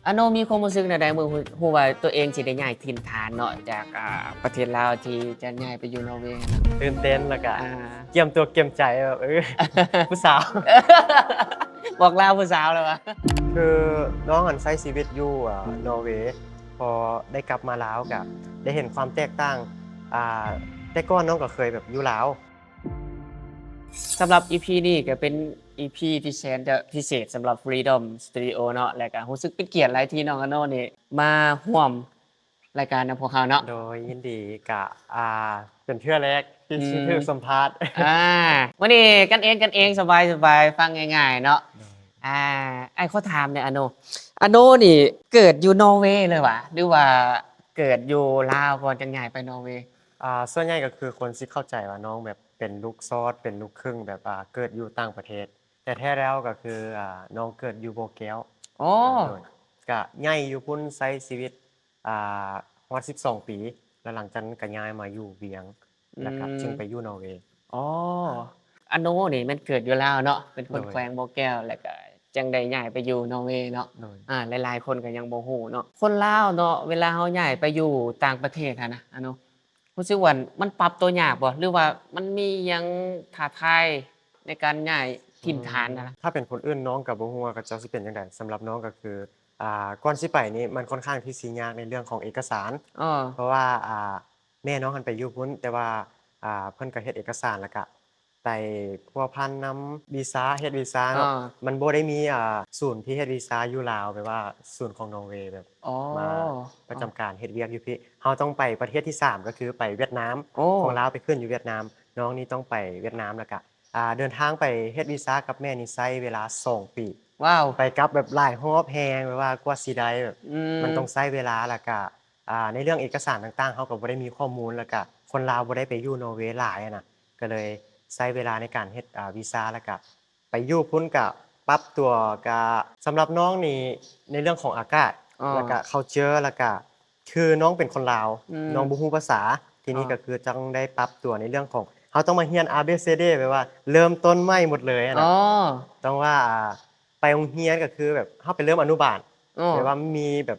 ອາໂນມີຄວາມຮູ້ສຶກແນວໃດເມື່ອຮູ້ ຮູ້ວ່າຕົວເອງຊິໄດ້ຍ້າຍຖິ່ນຖານເນາະ ຈາກ ອ່າ ປະເທດລາວທີ່ຈະຍ້າຍໄປຢູ່ນໍເວຫັ້ນນະ? ຕື່ນເຕັ້ນ ແລ້ວກະ ອ່າ ກຽມຕົວກຽມໃຈແບບ ເອີ ຜູ້ສາວ ບອກລາຜູ້ສາວແລ້ວຫວາ? ຄືນ້ອງຫັ້ນໃຊ້ຊີວິດຢູ່ ອ່າ ນໍເວ ພໍໄດ້ກັບມາລາວກະໄດ້ເຫັນຄວາມແຕກຕ່າງ ອ່າ ແຕ່ກ່ອນນ້ອງກໍເຄີຍແບບຢູ່ລາວ. ສຳລັບອີພີນີ້ກໍເປັນອີພີທີ່ແສນຈະພິເສດສຳລັບ Freedom Studio ເນາະ ແລະກະຮູ້ສຶກເປັນກຽດຫຼາຍທີ່ນ້ອງອາໂນນີ້ມາຮ່ວມລາຍການນຳພວກເຮົາເນາະ. ໂດຍ ຍິນດີ ກະ ອ່າ ເປັນເທື່ອແລກທີ່ ອືມ ຊິຖືກສຳພາດ. ອ່າ ມື້ນີ້ກັນເອງກັນເອງ ສະບາຍໆ ຟັງງ່າຍໆເນາະ. ໂດຍ ອ່າ ອ້າຍຂໍຖາມແດ່ອາໂນ ອາໂນນີ້ເກີດຢູ່ນໍເວເລີຍຫວາ ຫຼືວ່າເກີດຢູ່ລາວກ່ອນຈັ່ງຍ້າຍໄປນໍເວ? ອ່າ ສ່ວນໃຫຍ່ກໍຄືຄົນຊິເຂົ້າໃຈວ່ານ້ອງແບບເປັນລູກຊອດ ເປັນລູກຄຶ່ງ ແບບ ອ່າ ເກີດຢູ່ຕ່າງປະເທດ ແຕ່ແທ້ແລ້ວກໍຄື ອ່າ ນ້ອງເກີດຢູ່ບໍ່ແກ້ວ. ອໍ ໂດຍ ກະໃຫຍ່ຢູ່ພຸ້ນ ໃຊ້ຊີວິດ ອ່າ ຮອດສິບສອງປີ ແລ້ວຫຼັງຈາກນັ້ນກໍຍ້າຍມາຢູ່ວຽງ ແລ້ວກໍ ອືມ ຈຶ່ງໄປຢູ່ນໍເວ. ອໍ ອາໂນນີ້ແມ່ນເກີດຢູ່ລາວເນາະ ເປັນຄົນ ໂດຍ ແຂວງບໍ່ແກ້ວ ແລ້ວກໍຈັ່ງໄດ້ຍ້າຍໄປຢູ່ນໍເວເນາະ. ໂດຍ ອ່າ ຫຼາຍໆຄົນກໍຍັງບໍ່ຮູ້ເນາະ ຄົນລາວເນາະ ເວລາເຮົາຍ້າຍໄປຢູ່ຕ່າງປະເທດຫັ້ນນະ ອາໂນ ຮູ້ສຶກວ່າມັນປັບຕົວຍາກບໍ່ ຫຼືວ່າມັນມີຫຍັງທ້າທາຍໃນການຍ້າຍຖິ່ນຖານຫັ້ນນະ? ອືມ ຖ້າເປັນຄົນອື່ນນ້ອງກໍບໍ່ຮູ້ວ່າເຂົາເຈົ້າຊິເປັນຈັ່ງໃດ. ສຳລັບນ້ອງກໍຄື ອ່າ ກ່ອນຊິໄປນີ້ມັນຄ່ອນຂ້າງທີ່ຊິຍາກໃນເລື່ອງຂອງເອກະສານ. ເອີ ເພາະວ່າ ອ່າ ແມ່ນ້ອງຫັ້ນໄປຢູ່ພຸ້ນ ແຕ່ວ່າ ອ່າ ເພິ່ນກໍເຮັດເອກະສານ ແລ້ວກະໄປພົວພັນນຳວີຊາ ເຮັດວີຊາເນາະ. ເອີ ມັນບໍ່ໄດ້ມີ ອ່າ ສູນທີ່ເຮັດວີຊາຢູ່ລາວ ແບບວ່າສູນຂອງນໍເວແບບ ອໍ ມາປະຈຳການເຮັດວຽກຢູ່ພີ້. ເຮົາຕ້ອງໄປປະເທດທີສາມ ກໍຄືໄປຫວຽດນາມ. ໂອ້ ຂອງລາວໄປຂຶ້ນຢູ່ຫວຽດນາມ ນ້ອງນີ້ຕ້ອງໄປຫວຽດນາມ ແລ້ວກະ ອ່າ ເດີນທາງໄປເຮັດວີຊາກັບແມ່ນີ້ໃຊ້ເວລາສອງປີ. ວ້າວ ໄປກັບແບບຫຼາຍຮອບແຮງ ແບບວ່າກວ່າຊິໄດ້ແບບ ອືມ ມັນຕ້ອງໃຊ້ເວລາ ແລ້ວກະ ອ່າ ໃນເລື່ອງເອກະສານຕ່າງໆ ເຮົາກໍບໍ່ໄດ້ມີຂໍ້ມູນ ແລ້ວກະຄົນລາວບໍ່ໄດ້ໄປຢູ່ນໍເວຫຼາຍຫັ້ນນະ ກໍເລີຍໃຊ້ເວລາໃນການເຮັດ ອ່າ ວີຊາ ແລ້ວກະໄປຢູ່ພຸ້ນກະປັບຕົວ. ກະສຳລັບນ້ອງນີ້ ໃນເລື່ອງຂອງອາກາດ ອໍ ແລ້ວກະ culture ແລ້ວກະ ຄືນ້ອງເປັນຄົນລາວ ອືມ ນ້ອງບໍ່ຮູ້ພາສາ ທີນີ້ ອໍ ກໍຄືຕ້ອງໄດ້ປັບຕົວໃນເລື່ອງຂອງ ເຮົາຕ້ອງມາຮຽນ A B C D ແບບວ່າເລີ່ມຕົ້ນໃໝ່ໝົດເລີຍຫັ້ນນະ. ອໍ ຕ້ອງວ່າ ອ່າ ໄປໂຮງຮຽນກໍຄືແບບເຮົາໄປເລີ່ມອະນຸບານ ອໍ ແບບວ່າມີແບບ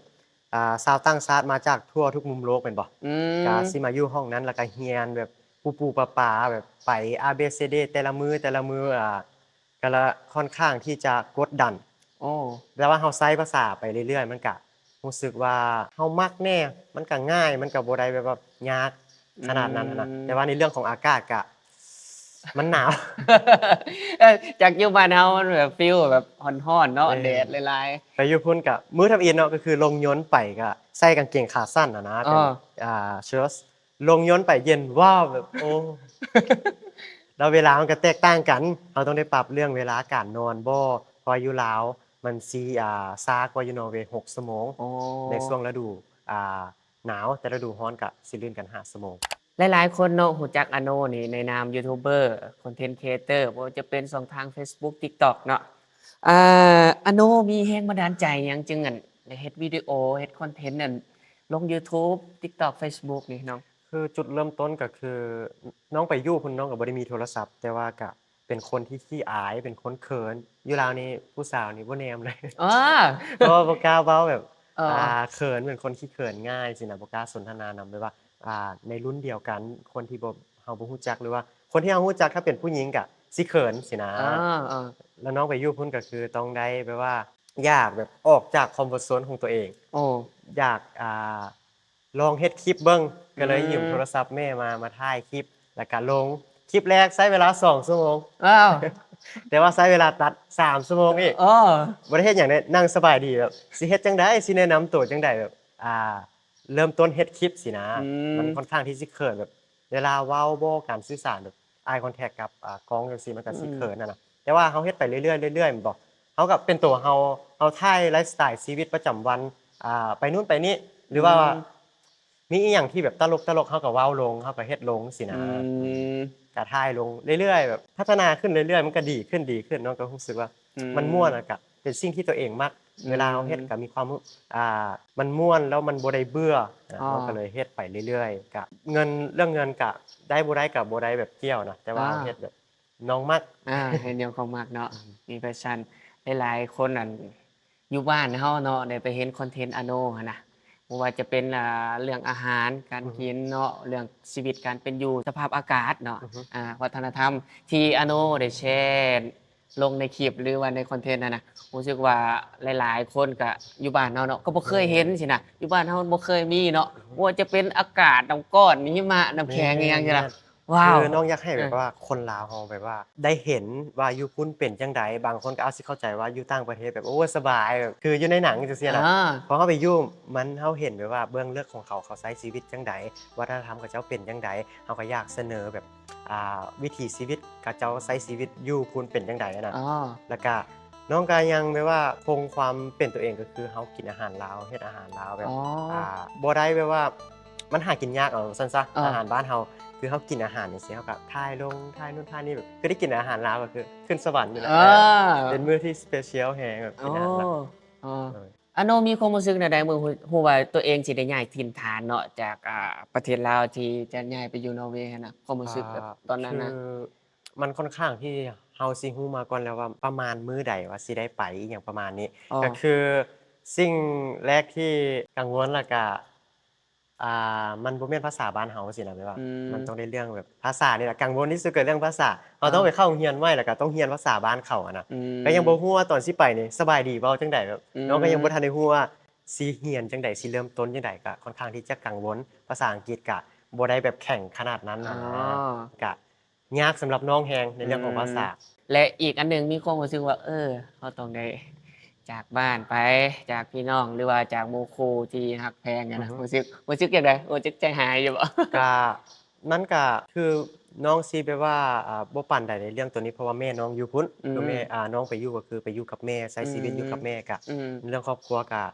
ອ່າ ຊາວຕ່າງຊາດມາຈາກທົ່ວທຸກມຸມໂລກແມ່ນບໍ່? ອືມ ກໍຊິມາຢູ່ຫ້ອງນັ້ນ ແລ້ວກໍຮຽນແບບປູ່ໆປາໆ ແບບໄປ A B C D ແຕ່ລະມື້ ແຕ່ລະມື້ ອ່າ ກໍລະ ຄ່ອນຂ້າງທີ່ຈະກົດດັນ. ໂອ້ ແຕ່ວ່າເຮົາໃຊ້ພາສາໄປເລື້ອຍໆ ມັນກະຮູ້ສຶກວ່າເຮົາມັກແດ່ ມັນກະງ່າຍ ມັນກະບໍ່ໄດ້ແບບວ່າຍາກຂະໜາດນັ້ນຫັ້ນນະ. ອືມ ແຕ່ວ່າໃນເລື່ອງຂອງອາກາດກະ ມັນໜາວ ເອີ ຈາກຢູ່ບ້ານເຮົາມັນແບບຟີລແບບຮ້ອນໆເນາະ ແມ່ນ ແດດຫຼາຍໆ. ໄປຢູ່ພຸ້ນກະມື້ທຳອິດເນາະ ກໍຄືລົງຍົນໄປກະໃສ່ກາງເກງຂາສັ້ນຫັ້ນນະ ເປັນ ອ່າ ອ່າ shorts ລົງຍົນໄປເຢັນວ້າວ ແບບ ໂອ້ ແລ້ວເວລາມັນກໍແຕກຕ່າງກັນ ເຮົາຕ້ອງໄດ້ປັບເລື່ອງເວລາການນອນບໍ ເພາະວ່າຢູ່ລາວມັນຊິ ອ່າ ຊ້າກວ່າຢູ່ນໍເວຫົກຊົ່ວໂມງ. ໂອ້ ໃນຊ່ວງລະດູ ອ່າ ໜາວ ແຕ່ລະດູຮ້ອນກະຊິລື່ນກັນຫ້າຊົ່ວໂມງ. ຫຼາຍໆຄົນເນາະ ຮູ້ຈັກອາໂນນີ້ໃນນາມຢູທູບເບີ ຄອນເທັນຄຣີເອເຕີ ບໍ່ວ່າຈະເປັນຊ່ອງທາງ Facebook TikTok ເນາະ. ອາ ອາໂນມີແຮງບັນດານໃຈຫຍັງຈຶ່ງ ອັນ ໄດ້ເຮັດວິດີໂອ ເຮັດຄອນເທັນ ອັນ ລົງ YouTube TikTok Facebook ນີ້ນ້ອງ? ຄືຈຸດເລີ່ມຕົ້ນກໍຄື ນ້ອງໄປຢູ່ພຸ້ນ ນ້ອງກໍບໍ່ໄດ້ມີໂທລະສັບ ແຕ່ວ່າກະເປັນຄົນທີ່ຂີ້ອາຍ ເປັນຄົນເຂີນ ຢູ່ລາວນີ້ຜູ້ສາວນີ້ບໍ່ແນມເລີຍ. ເອີ ເພາະວ່າບໍ່ກ້າເວົ້າແບບ ເອີ ອ່າ ເຂີນ ເປັນຄົນຂີ້ເຂີນງ່າຍຊີ້ນະ ບໍ່ກ້າສົນທະນານຳ ແບບວ່າ ອ່າ ໃນລຸ້ນດຽວກັນ ຄົນທີ່ບໍ່ ເຮົາບໍ່ຮູ້ຈັກ ຫຼືວ່າຄົນທີ່ເຮົາຮູ້ຈັກ ຖ້າເປັນຜູ້ຍິງກະຊິເຂີນຊີ້ນະ. ເອີ ເອີ ແລ້ວນ້ອງໄປຢູ່ພຸ້ນກໍຄືຕ້ອງໄດ້ແບບວ່າ ຢາກແບບອອກຈາກຄອມຟອດໂຊນຂອງຕົວເອງ. ໂອ້ ຢາກ ອ່າ ລອງເຮັດຄລິບເບິ່ງ ກໍເລີຍ ອືມ ຢືມໂທລະສັບແມ່ມາ ມາຖ່າຍຄລິບ ແລ້ວກະລົງ. ຄລິບແລກໃຊ້ເວລາສອງຊົ່ວໂມງ. ອ້າວ ແຕ່ວ່າໃຊ້ເວລາຕັດສາມຊົ່ວໂມງອີກ. ເອີ ບໍ່ໄດ້ເຮັດຫຍັງເດ້ ນັ່ງສະບາຍດີ ແບບຊິເຮັດຈັ່ງໃດ ຊິແນະນຳໂຕຈັ່ງໃດ ແບບ ອ່າ ເລີ່ມຕົ້ນເຮັດຄລິບຊີ້ນະ. ອືມ ມັນຄ່ອນຂ້າງທີ່ຊິເຂີນ ແບບເວລາເວົ້າບໍ ການສື່ສານ ແບບ eye contact ກັບ ອ່າ ກ້ອງຈັ່ງຊີ້ ມັນກໍຊິ ອືມ ເຂີນຫັ້ນນະ. ແຕ່ວ່າເຮົາເຮັດໄປເລື້ອຍໆ ເລື້ອຍໆ ແມ່ນບໍ່ ເຮົາກໍເປັນຕົວເຮົາ ເຮົາຖ່າຍໄລຟ໌ສະໄຕຊີວິດປະຈຳວັນ ອ່າ ໄປນູ້ນໄປນີ້ ຫຼືວ່າ ອືມ ມີອີ່ຫຍັງທີ່ແບບຕະຫຼົກໆ ເຮົາກໍເວົ້າລົງ ເຮົາກໍເຮັດລົງຊີ້ນະ. ອືມ ກໍຖ່າຍລົງເລື້ອຍໆ ແບບພັດທະນາຂຶ້ນເລື້ອຍໆ ມັນກໍດີຂຶ້ນ ດີຂຶ້ນ ເນາະ ກໍຮູ້ສຶກວ່າ ອືມ ມັນມ່ວນ ແລ້ວກໍເປັນສິ່ງທີ່ຕົວເອງມັກ. ອືມ ເວລາເຮົາເຮັດກໍມີຄວາມ ອ່າ ມັນມ່ວນ ແລ້ວມັນບໍ່ໄດ້ເບື່ອ ເຮົາກໍເລີຍເຮັດໄປເລື້ອຍໆ. ກໍເງິນ ເລື່ອງເງິນກໍໄດ້ບໍ່ໄດ້ກໍບໍ່ໄດ້ແບບກ່ຽວນະ ແຕ່ວ່າ ອ່າ ເຮົາເຮັດແບບ ນ້ອງມັກ ອ່າ ເຮັດແນວຂອງມັກເນາະ. ອືມ ມີແພດຊັນ. ຫຼາຍໆຄົນ ອັນ ຢູ່ບ້ານເຮົາເນາະ ໄດ້ໄປເຫັນຄອນເທັນອາໂນຫັ້ນນະ ບໍ່ວ່າຈະເປັນ ອ່າ ເລື່ອງອາຫານການ ອືຮຶ ກິນເນາະ ເລື່ອງຊີວິດການເປັນຢູ່ ສະພາບອາກາດເນາະ ອືຮຶ ອ່າ ວັດທະນະທຳ ທີ່ອາໂນໄດ້ແຊລົງໃນຄລິບ ຫຼືວ່າໃນຄອນເທັນຫັ້ນນະ ຮູ້ສຶກວ່າຫຼາຍໆຄົນກະຢູ່ບ້ານເຮົາເນາະ ກໍບໍ່ເຄີຍເຫັນ ແມ່ນ ຊີ້ນະ ຢູ່ບ້ານເຮົາມັນບໍ່ເຄີຍມີເນາະ ອືຮຶ ບໍ່ວ່າຈະເປັນອາກາດ ນ້ຳກ້ອນ ຫິມະ ນ້ຳແຂງ ແມ່ນ ອີ່ຫຍັງຊີ້ນະ ແມ່ນ ວ້າວ ຄືນ້ອງຢາກໃຫ້ແບບ ເອີ ວ່າຄົນລາວເຮົາແບບວ່າໄດ້ເຫັນວ່າຢູ່ພຸ້ນເປັນຈັ່ງໃດ ບາງຄົນກໍອາດຊິເຂົ້າໃຈວ່າຢູ່ຕ່າງປະເທດແບບ ໂອ້ ສະບາຍ ແບບຄືຢູ່ໃນໜັງຈັ່ງຊີ້ນະ ອາ ພໍເຮົາໄປຢູ່ ມັນ ເຮົາເຫັນແບບວ່າເບື້ອງເລິກຂອງເຂົາ ເຂົາໃຊ້ຊີວິດຈັ່ງໃດ ວັດທະນະທຳເຂົາເຈົ້າເປັນຈັ່ງໃດ ເຮົາກໍຢາກສະເໜີແບບ ອ່າ ວິຖີຊີວິດເຂົາເຈົ້າໃຊ້ຊີວິດຢູ່ພຸ້ນເປັນຈັ່ງໃດຫັ້ນນະ ອາ ແລ້ວກະ ນ້ອງກໍຍັງແບບວ່າຄົງຄວາມເປັນຕົວເອງ ກໍຄືເຮົາກິນອາຫານລາວ ເຮັດອາຫານລາວແບບ ອໍ ອ່າ ບໍ່ໄດ້ແບບວ່າມັນຫາກິນຍາກ ເອົາຊັ້ນຊະ ອາ ອາຫານບ້ານເຮົາ ຄືເຮົາກິນອາຫານຈັ່ງຊີ້ ເຮົາກໍຖ່າຍລົງ ຖ່າຍໂນ່ນຖ່າຍນີ້ ແບບຄືໄດ້ກິນອາຫານລາວ ກໍຄືຂຶ້ນສະຫວັນຢູ່ແລ້ວ ເອີ ເປັນມື້ທີ່ສະເປຊຽວແຮງ ແບບກິນອາຫານລາວ ອໍ ເອີ ອາໂນມີຄວາມຮູ້ສຶກແນວໃດ ເມື່ອຮູ້ ຮູ້ວ່າຕົວເອງຊິໄດ້ຍ້າຍຖິ່ນຖານເນາະ ຈາກ ອ່າ ປະເທດລາວທີ່ຈະຍ້າຍໄປຢູ່ນໍເວຫັ້ນນະ ຄວາມຮູ້ສຶກແບບ ອ່າ ຕອນນັ້ນນະ? ຄື ມັນຄ່ອນຂ້າງທີ່ເຮົາຊິຮູ້ມາກ່ອນແລ້ວວ່າປະມານມື້ໃດວ່າຊິໄດ້ໄປ ອີ່ຫຍັງປະມານນີ້ ອໍ ກໍຄືສິ່ງແລກທີ່ກັງວົນ ແລ້ວກະ ອ່າ ມັນບໍ່ແມ່ນພາສາບ້ານເຮົາຊີ້ນະ ແບບວ່າ ອືມ ມັນຕ້ອງໄດ້ເລື່ອງແບບພາສານີ້ແຫຼະ ກັງວົນທີ່ສຸດກໍເລື່ອງພາສາ ເຮົາ ອ່າ ຕ້ອງໄປເຂົ້າໂຮງຮຽນໃໝ່ ແລ້ວກໍຕ້ອງຮຽນພາສາບ້ານເຂົາຫັ້ນນະ ອືມ ກໍຍັງບໍ່ຮູ້ວ່າຕອນຊິໄປນີ້ສະບາຍດີເວົ້າຈັ່ງໃດ ແບບ ອືມ ນ້ອງກໍຍັງບໍ່ທັນໄດ້ຮູ້ວ່າຊິຮຽນຈັ່ງໃດ ຊິເລີ່ມຕົ້ນຈັ່ງໃດ ກໍຄ່ອນຂ້າງທີ່ຈະກັງວົນ ພາສາອັງກິດກໍບໍ່ໄດ້ແບບແຂງຂະໜາດນັ້ນ ອໍ ຫັ້ນນະ ກໍ ຍາກສຳລັບນ້ອງແຮງໃນເລື່ອງຂອງພາສາ ອືມ ແລະ ອີກອັນໜຶ່ງມີຄວາມຮູ້ສຶກວ່າ ເອີ ເຮົາຕ້ອງໄດ້ຈາກບ້ານໄປ ຈາກພີ່ນ້ອງ ຫຼືວ່າຈາກໝູ່ຄູ່ທີ່ຮັກແພງຫັ້ນນະ ອືຮຶ ຮູ້ສຶກ ຮູ້ສຶກຈັ່ງໃດ? ຮູ້ສຶກໃຈຫາຍຢູ່ບໍ່? ກະ ມັນກະຄືນ້ອງຊິແບບວ່າ ອ່າ ບໍ່ປານໃດໃນເລື່ອງໂຕນີ້ ເພາະວ່າແມ່ນ້ອງຢູ່ພຸ້ນ ອືມ ຄືແມ່ ອ່າ ນ້ອງໄປຢູ່ກໍຄືໄປຢູ່ກັບແມ່ ໃຊ້ຊີວິດຢູ່ກັບແມ່ ອືມ ກະ ອືມ ເລື່ອງຄອບຄົວກະ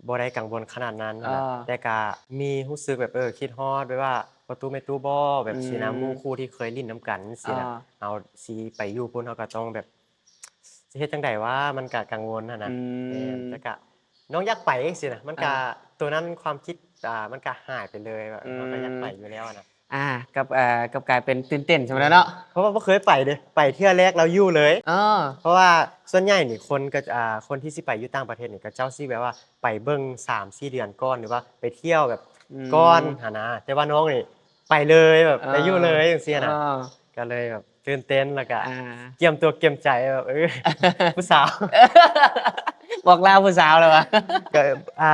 ບໍ່ໄດ້ກັງວົນຂະໜາດນັ້ນ ອ່າ ແຕ່ກະມີຮູ້ສຶກແບບ ເອີ ຄິດຮອດແບບວ່າພໍ່ຕູ້ແມ່ຕູ້ບໍ ແບບ ອືມ ຊີ້ນະ ໝູ່ຄູ່ທີ່ເຄີຍຫຼິ້ນນຳກັນຊີ້ນະ ອ່າ ເຮົາຊິໄປຢູ່ພຸ້ນ ເຮົາກໍຕ້ອງແບບ ຊິເຮັດຈັ່ງໃດວະ ມັນກະກັງວົນຫັ້ນນະ ອືມ ແມ່ນ ແຕ່ກະນ້ອງຢາກໄປຊີ້ນະ ມັນກະ ອ່າ ໂຕນັ້ນຄວາມຄິດ ອ່າ ມັນກະຫາຍໄປເລີຍ ອືມ ເຮົາກໍຢາກໄປຢູ່ແລ້ວຫັ້ນນະ. ອ່າ ກັບ ເອີ ກັບກາຍເປັນຕື່ນເຕັ້ນຊັ້ນແຫຼະເນາະ ເພາະວ່າບໍ່ເຄີຍໄປເດ້ ໄປເທື່ອແລກແລ້ວຢູ່ເລີຍ ເອີ ເພາະວ່າສ່ວນໃຫຍ່ນີ້ຄົນກໍ ອ່າ ຄົນທີ່ຊິໄປຢູ່ຕ່າງປະເທດນີ້ ເຂົາເຈົ້າຊິແບບວ່າໄປເບິ່ງສາມສີ່ເດືອນກ່ອນ ຫຼືວ່າໄປທ່ຽວແບບ ອືມ ກ່ອນຫັ້ນນະ ແຕ່ວ່ານ້ອງນີ້ໄປເລີຍ ແບບ ເອີ ໄປຢູ່ເລີຍຈັ່ງຊີ້ນະ ເອີ ກໍເລີຍແບບ ຕື່ນເຕັ້ນ ແລ້ວກະ ອ່າ ກຽມຕົວກຽມໃຈແບບ ເອີ ຜູ້ສາວ ບອກລາຜູ້ສາວແລ້ວວະ ກໍ ອ່າ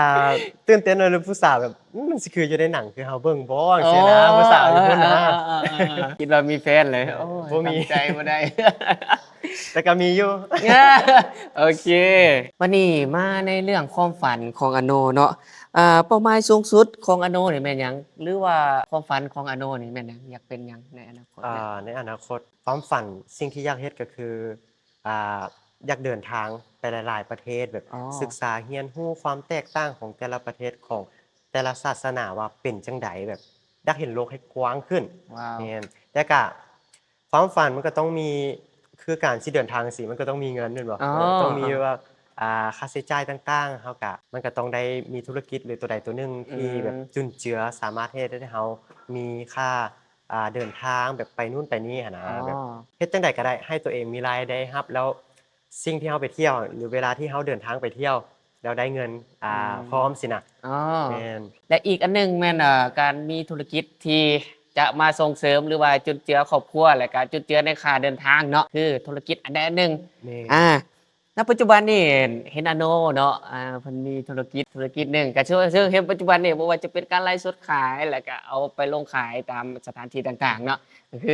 ຕື່ນເຕັ້ນວ່າຜູ້ສາວແບບ ອືມ ມັນຊິຄືຢູ່ໃນໜັງ ຄືເຮົາເບິ່ງບໍ່ ຈັ່ງຊີ້ນະ ອໍ ຜູ້ສາວຢູ່ພຸ້ນນະ ເອີໆໆໆ ຄິດວ່າມີແຟນເລີຍ ໂອ້ຍ ບໍ່ມີ ທຳໃຈບໍ່ໄດ້ ແຕ່ກໍມີຢູ່ ໂອເຄ ບັດນີ້ມາໃນເລື່ອງຄວາມຝັນຂອງອາໂນເນາະ ອ່າ ເປົ້າໝາຍສູງສຸດຂອງອາໂນນີ້ແມ່ນຫຍັງ ຫຼືວ່າຄວາມຝັນຂອງອາໂນນີ້ແມ່ນຫຍັງ ຢາກເປັນຫຍັງໃນອະນາຄົດ? ອ່າ ໃນອະນາຄົດ ຄວາມຝັນ ສິ່ງທີ່ຢາກເຮັດກໍຄື ອ່າ ຢາກເດີນທາງໄປຫຼາຍໆປະເທດ ແບບ ອໍ ສຶກສາຮຽນຮູ້ຄວາມແຕກຕ່າງຂອງແຕ່ລະປະເທດ ຂອງແຕ່ລະສາສະໜາວ່າເປັນຈັ່ງໃດ ແບບ ຢາກເຫັນໂລກໃຫ້ກວ້າງຂຶ້ນ ວ້າວ ແມ່ນ ແຕ່ກະ ຄວາມຝັນມັນກໍຕ້ອງມີ ຄືການຊິເດີນທາງຈັ່ງຊີ້ ມັນກໍຕ້ອງມີເງິນແມ່ນບໍ່? ອໍ ເອີ ຕ້ອງມີແບບວ່າ ອ່າ ຄ່າໃຊ້ຈ່າຍຕ່າງໆ ເຮົາກະ ມັນກໍຕ້ອງໄດ້ມີທຸລະກິດ ຫຼື ໂຕໃດໂຕໜຶ່ງທີ່ ອືມ ແບບຈຸນເຈືອ ສາມາດເຮັດໃຫ້ເຮົາມີຄ່າ ອ່າ ເດີນທາງ ແບບໄປນູ້ນໄປນີ້ຫັ້ນນະ ອໍ ແບບເຮັດຈັ່ງໃດກໍໄດ້ໃຫ້ຕົວເອງມີລາຍໄດ້ຮັບ ແລ້ວສິ່ງທີ່ເຮົາໄປທ່ຽວ ຫຼື ເວລາທີ່ເຮົາເດີນທາງໄປທ່ຽວ ແລ້ວໄດ້ເງິນ ອ່າ ອືມ ພ້ອມຊີ້ນະ ອໍ ແມ່ນ ແລະ ອີກອັນໜຶ່ງແມ່ນ ເອີ ການມີທຸລະກິດທີ່ຈະມາສົ່ງເສີມ ຫຼືວ່າຈຸນເຈືອຄອບຄົວ ແລະກະຈຸນເຈືອໃນຄ່າເດີນທາງເນາະ ຄືທຸລະກິດອັນໃດອັນໜຶ່ງ ແມ່ນ ອ່າ ນະປັດຈຸບັນນີ້ເຫັນອາໂນເນາະ ອ່າ ເພິ່ນມີທຸລະກິດ ທຸລະກິດໜຶ່ງ ກະເຊິ່ງເຫັນປັດຈຸບັນນີ້ ບໍ່ວ່າຈະເປັນການໄລຟ໌ສົດຂາຍ ແລ້ວກະເອົາໄປລົງຂາຍຕາມສະຖານທີ່ຕ່າງໆເນາະ ກໍຄື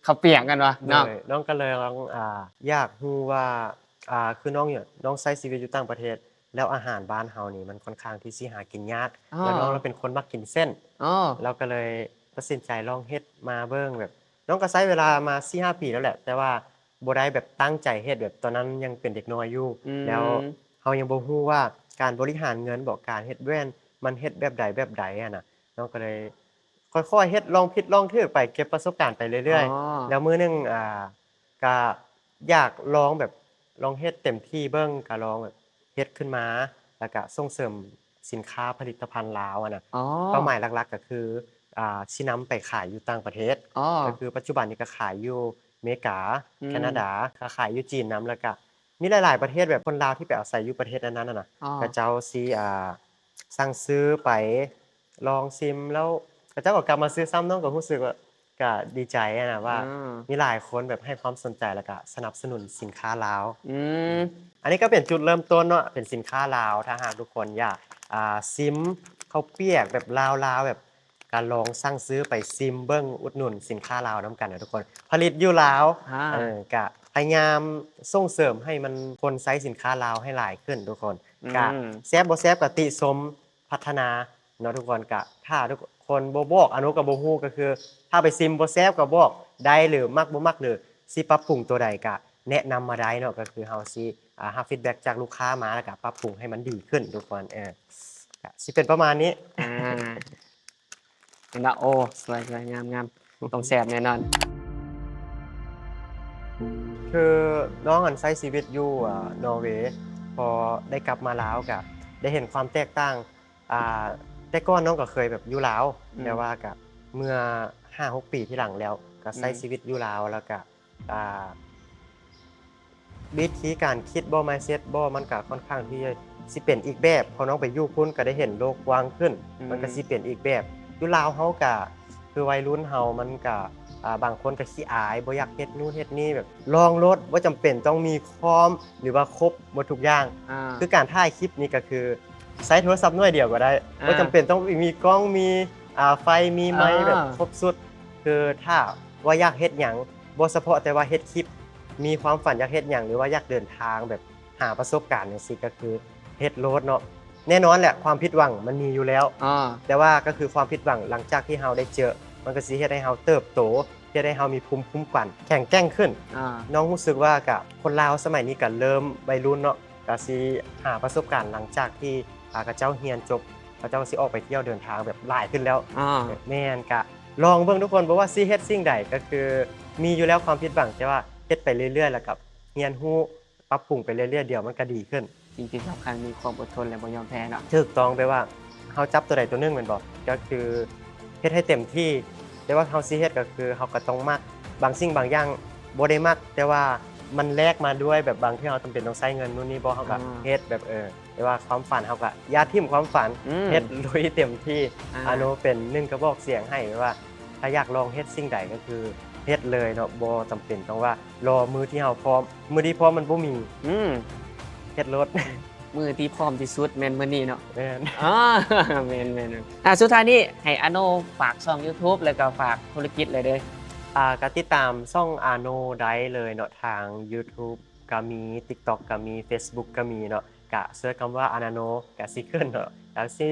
ເຂົ້າປຽກແມ່ນບໍ່ເນາະ? ໂດຍ ນ້ອງກໍເລີຍລອງ ອ່າ ຢາກຮູ້ວ່າ ອ່າ ຄືນ້ອງ ນ້ອງໃຊ້ຊີວິດຢູ່ຕ່າງປະເທດ ແລ້ວອາຫານບ້ານເຮົານີ້ມັນຄ່ອນຂ້າງທີ່ຊິຫາກິນຍາກ ອໍ ແລ້ວນ້ອງລະເປັນຄົນມັກກິນເສັ້ນ ອໍ ລາວກໍເລີຍຕັດສິນໃຈລອງເຮັດມາເບິ່ງ ແບບ ນ້ອງກໍໃຊ້ເວລາມາສີ່ຫ້າປີແລ້ວແຫຼະ ແຕ່ວ່າບໍ່ໄດ້ແບບຕັ້ງໃຈເຮັດ ແບບຕອນນັ້ນຍັງເປັນເດັກນ້ອຍຢູ່ ອືມ ແລ້ວເຮົາຍັງບໍ່ຮູ້ວ່າການບໍລິຫານເງິນບໍ ການເຮັດແບຣນ ມັນເຮັດແບບໃດແບບໃດຫັ້ນນະ ນ້ອງກໍເລີຍຄ່ອຍໆເຮັດ ລອງຜິດລອງຖືກໄປ ເກັບປະສົບການໄປເລື້ອຍໆ ອໍ ແລ້ວມື້ໜຶ່ງ ອ່າ ກະຢາກລອງແບບ ລອງເຮັດເຕັມທີ່ເບິ່ງ ກະລອງແບບເຮັດຂຶ້ນມາ ແລ້ວກະສົ່ງເສີມສິນຄ້າຜະລິດຕະພັນລາວຫັ້ນນະ ອໍ ເປົ້າໝາຍຫຼັກໆກໍຄື ອ່າ ຊິນຳໄປຂາຍຢູ່ຕ່າງປະເທດ ອໍ ກໍຄືປັດຈຸບັນນີ້ກໍຂາຍຢູ່ເມກາ ອືມ ແຄນາດາ ກໍຂາຍຢູ່ຈີນນຳ ແລ້ວກະ ມີຫຼາຍໆປະເທດ ແບບຄົນລາວທີ່ໄປອາໄສຢູ່ປະເທດອັນນັ້ນນະ ເຂົາເຈົ້າຊິ ອ່າ ສັ່ງຊື້ໄປລອງຊິມ ແລ້ວເຂົາເຈົ້າກໍກັບມາຊື້ຊ້ຳ. ນ້ອງກໍຮູ້ສຶກວ່າກໍດີໃຈນະວ່າ ມີຫຼາຍຄົນແບບໃຫ້ຄວາມສົນໃຈ ແລ້ວກໍສະໜັບສະໜູນສິນຄ້າລາວ. ອັນນີ້ກໍເປັນຈຸດເລີ່ມຕົ້ນເນາະ ເປັນສິນຄ້າລາວ. ຖ້າຫາກທຸກຄົນຢາກ ອ່າ ຊິມເຂົ້າປຽກແບບລາວໆ ແບບ ກໍລອງສັ່ງຊື້ໄປຊິມເບິ່ງ ອຸດໜູນສິນຄ້າລາວນຳກັນນະທຸກຄົນ. ຜະລິດຢູ່ລາວ ເອີ ກະພະຍາຍາມສົ່ງເສີມໃຫ້ມັນ ຄົນໃຊ້ສິນຄ້າລາວໃຫ້ຫຼາຍຂຶ້ນທຸກຄົນ. ກະແຊບບໍ່ແຊບກະຕິຊົມ ພັດທະນາເນາະທຸກຄົນ. ກະຖ້າທຸກຄົນບໍ່ບອກ ອາໂນກະບໍ່ຮູ້ ກະຄືຖ້າໄປຊິມບໍ່ແຊບກະບອກໄດ້ ຫຼືມັກບໍ່ມັກ ຫຼືຊິປັບປຸງຕົວໃດກະແນະນຳມາໄດ້ເນາະ. ກະຄືເຮົາຊິ ອ່າ ຮັບຟີດແບັກຈາກລູກຄ້າມາ ແລ້ວກະປັບປຸງໃຫ້ມັນດີຂຶ້ນທຸກຄົນ. ເອີ ກະຊິເປັນປະມານນີ້. ອ່າ ເຫັນລະ ໂອ້ ສວຍໆ ງາມໆ ຕ້ອງແຊບແນ່ນອນ. ຄືນ້ອງອັນໃຊ້ຊີວິດຢູ່ ອ່າ ນໍເວ ພໍໄດ້ກັບມາລາວກະໄດ້ເຫັນຄວາມແຕກຕ່າງ. ອ່າ ແຕ່ກ່ອນນ້ອງກໍເຄີຍແບບຢູ່ລາວ ແຕ່ວ່າກະເມື່ອຫ້າຫົກປີທີ່ຫຼັງແລ້ວ ກະໃຊ້ຊີວິດຢູ່ລາວ ແລ້ວກະ ອ່າ ວິທີການຄິດບໍ ມາຍເຊັດບໍ ມັນກະຄ່ອນຂ້າງທີ່ຊິເປັນອີກແບບ ເພາະນ້ອງໄປຢູ່ພຸ້ນກະໄດ້ເຫັນໂລກກວ້າງຂຶ້ນ ມັນກະຊິເປັນອີກແບບ. ຢູ່ລາວເຮົາກະຄືໄວລຸ້ນເຮົາມັນກະ ອ່າ ບາງຄົນກະຂີ້ອາຍ ບໍ່ຢາກເຮັດນູ້ນເຮັດນີ້ ແບບລອງໂລດ ບໍ່ຈຳເປັນຕ້ອງມີຄອມ ຫຼືວ່າຄົບໝົດທຸກຢ່າງ. ຄືການຖ່າຍຄລິບນີ້ກະຄືໃຊ້ໂທລະສັບໜ່ວຍດຽວກໍໄດ້ ບໍ່ຈຳເປັນຕ້ອງມີກ້ອງ ມີ ອ່າ ໄຟ ມີໄມ ແບບຄົບຊຸດ. ຄືຖ້າວ່າຢາກເຮັດຫຍັງ ບໍ່ສະເພາະແຕ່ວ່າເຮັດຄລິບ ມີຄວາມຝັນຢາກເຮັດຫຍັງ ຫຼືວ່າຢາກເດີນທາງແບບຫາປະສົບການຈັ່ງຊີ້ ກໍຄືເຮັດໂລດເນາະ. ແນ່ນອນແຫຼະ ຄວາມຜິດຫວັງມັນມີຢູ່ແລ້ວ ແຕ່ວ່າກໍຄືຄວາມຜິດຫວັງຫຼັງຈາກທີ່ເຮົາໄດ້ເຈີ ມັນກໍຊິເຮັດໃຫ້ເຮົາເຕີບໂຕ ເຮັດໃຫ້ເຮົາມີພູມຄຸ້ມກັນແຂງແກ່ງຂຶ້ນ. ນ້ອງຮູ້ສຶກວ່າກະຄົນລາວສະໄໝນີ້ກະເລີ່ມໄວລຸ້ນເນາະ ກະຊິຫາປະສົບການຫຼັງຈາກທີ່ ອ່າ ເຂົາເຈົ້າຮຽນຈົບ ເຂົາເຈົ້າຊິອອກໄປທ່ຽວເດີນທາງແບບຫຼາຍຂຶ້ນແລ້ວ. ແມ່ນ ກະລອງເບິ່ງທຸກຄົນ ບໍ່ວ່າຊິເຮັດສິ່ງໃດ ກໍຄືມີຢູ່ແລ້ວຄວາມຜິດຫວັງ ແຕ່ວ່າເຮັດໄປເລື້ອຍໆ ແລ້ວກໍຮຽນຮູ້ ປັບປຸງໄປເລື້ອຍໆ ດຽວມັນກໍດີຂຶ້ນ. ສິ່ງທີ່ສຳຄັນມີຄວາມອົດທົນ ແລະ ບໍ່ຍອມແພ້ເນາະ. ຖືກຕ້ອງ ແບບວ່າເຮົາຈັບຕົວໃດຕົວໜຶ່ງແມ່ນບໍ່ ກໍຄືເຮັດໃຫ້ເຕັມທີ່. ແຕ່ວ່າເຮົາຊິເຮັດກໍຄືເຮົາກໍຕ້ອງມັກ ບາງສິ່ງບາງຢ່າງບໍ່ໄດ້ມັກ ແຕ່ວ່າມັນແລກມາດ້ວຍແບບບາງເທື່ອເຮົາຈຳເປັນຕ້ອງໃຊ້ເງິນນູ້ນນີ້ບໍ່ ເຮົາກໍເຮັດແບບ ເອີ ແຕ່ວ່າຄວາມຝັນເຮົາກໍຢ່າຖິ້ມຄວາມຝັນ ເຮັດລຸຍເຕັມທີ່. ອາໂນເປັນໜຶ່ງກະບອກສຽງໃຫ້ ແບບວ່າຖ້າຢາກລອງເຮັດສິ່ງໃດກໍຄືເຮັດເລີຍເນາະ ບໍ່ຈຳເປັນຕ້ອງວ່າລໍມື້ທີ່ເຮົາພ້ອມ ມື້ທີ່ພ້ອມມັນບໍ່ມີ ເຮັດໂລດ. ມື້ທີ່ພ້ອມທີ່ສຸດແມ່ນມື້ນີ້ເນາະ. ແມ່ນ ແມ່ນໆ ອ່າ ສຸດທ້າຍນີ້ໃຫ້ອາໂນຝາກຊ່ອງ YouTube ແລ້ວກໍຝາກທຸລະກິດເລີຍເດີ້. ອ່າ ກໍຕິດຕາມຊ່ອງອາໂນໄດ້ເລີຍເນາະ ທາງ YouTube ກໍມີ TikTok ກໍມີ Facebook ກໍມີເນາະ ກະເສີດຄຳວ່າອານາໂນກະຊິຂຶ້ນເນາະ. ແລ້ວຊິ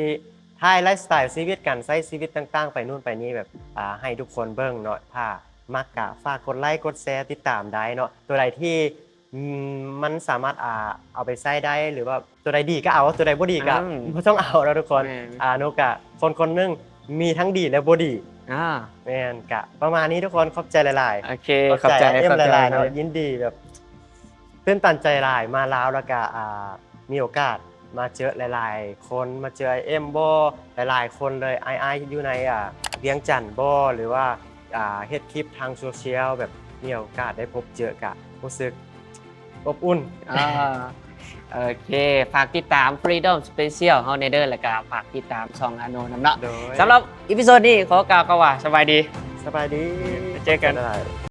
ຖ່າຍໄລຟ໌ສະໄຕລ໌ຊີວິດ ການໃຊ້ຊີວິດຕ່າງໆ ໄປນູ້ນໄປນີ້ ແບບ ອ່າ ໃຫ້ທຸກຄົນເບິ່ງເນາະ. ຖ້າມັກກະຝາກກົດໄລກົດແຊ ຕິດຕາມໄດ້ເນາະ. ຕົວໃດທີ່ ອືມ ມັນສາມາດ ອ່າ ເອົາໄປໃຊ້ໄດ້ ຫຼືວ່າຕົວໃດດີກໍເອົາ ຕົວໃດບໍ່ດີກໍ ອືມ ບໍ່ຕ້ອງເອົາເນາະທຸກຄົນ. ແມ່ນ ອາໂນກະຄົນຄົນໜຶ່ງ ມີທັງດີ ແລະ ບໍ່ດີ. ອາ ແມ່ນ ກະປະມານນີ້ທຸກຄົນ. ຂອບໃຈຫຼາຍໆ. ໂອເຄ ຂອບໃຈ ຂອບໃຈ ເອັມ ຫຼາຍໆເນາະ. ຍິນດີ ແບບ ຕື່ນຕັນໃຈຫຼາຍ ມາລາວແລ້ວກະ ອ່າ ມີໂອກາດມາເຈີຫຼາຍໆຄົນ ມາເຈີອ້າຍເອັມບໍ ຫຼາຍໆຄົນເລີຍ ອ້າຍໆຢູ່ໃນ ອ່າ ວຽງຈັນບໍ ຫຼືວ່າ ອ່າ ເຮັດຄລິບທາງໂຊຊຽວ ແບບມີໂອກາດໄດ້ພົບເຈີກະຮູ້ສຶກອົບອຸ່ນ. ອ່າ ໂອເຄ ຝາກຕິດຕາມ Freedom Special ເຮົາແດ່ເດີ້ ແລ້ວກະຝາກຕິດຕາມຊ່ອງອາໂນນຳເນາະ. ໂດຍ ສຳລັບອີພິໂຊດນີ້ຂໍກ່າວຄຳວ່າສະບາຍດີ. ສະບາຍດີ ເຈີກັນ. ຂອບໃຈຫຼາຍ.